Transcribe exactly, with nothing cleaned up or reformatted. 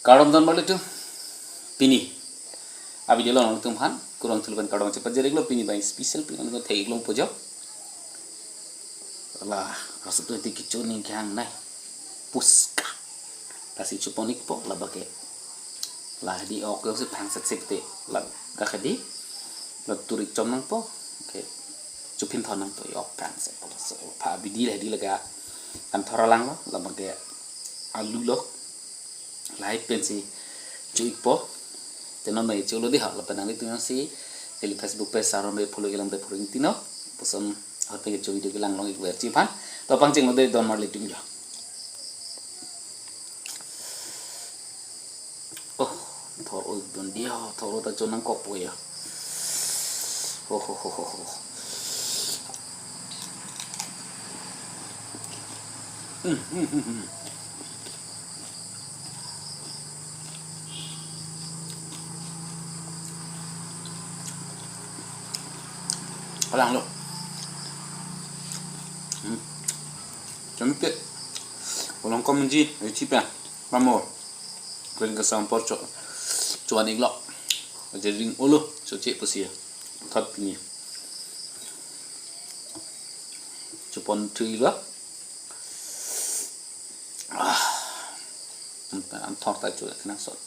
Kardom don marli atum. Pini a-video along nangtum aphan kurvangthu pen kardom chepajir-iklo. Pini abang special pini nangtum thek-ik longpo jo. La, asap tu ti kecho aning kehang nai. Puchka. Lasi chopon-ikpo, labang ke. La hedi ok si phang set sip te. Ladak hedi. La tur-ik chom nangpo. Oke. Chophin thon nangpo, ok phang set po. So, pha abidi la hedi laga. An thora langlo, labang ke alu lo. Lahai pensi cho-ikpo. Te non abang cholo di ha, lapen nanglitum si neli Facebook page aron abang follow-ik lang, abang follow-ik tino. Lapuson ahut abang cho video kelang long-ik verji aphan. To pangchenglo dei don marli atum jo. Oh, thor-o don di ho, thor-o ta cho nangkokpo ya. Ho, ho, ho, ho, ho. Hmm, hmm, hmm, hmm. Kalanglo. Hmm. Chomik te. Along kom ji, eh, chipa. Mamo. Kren kesam apor cho. Cho-an-iklo. Aja ring olo, choche pusi ya. Thot pini. Choponthu-iklo. Ah. An thor ta cho kenangsot.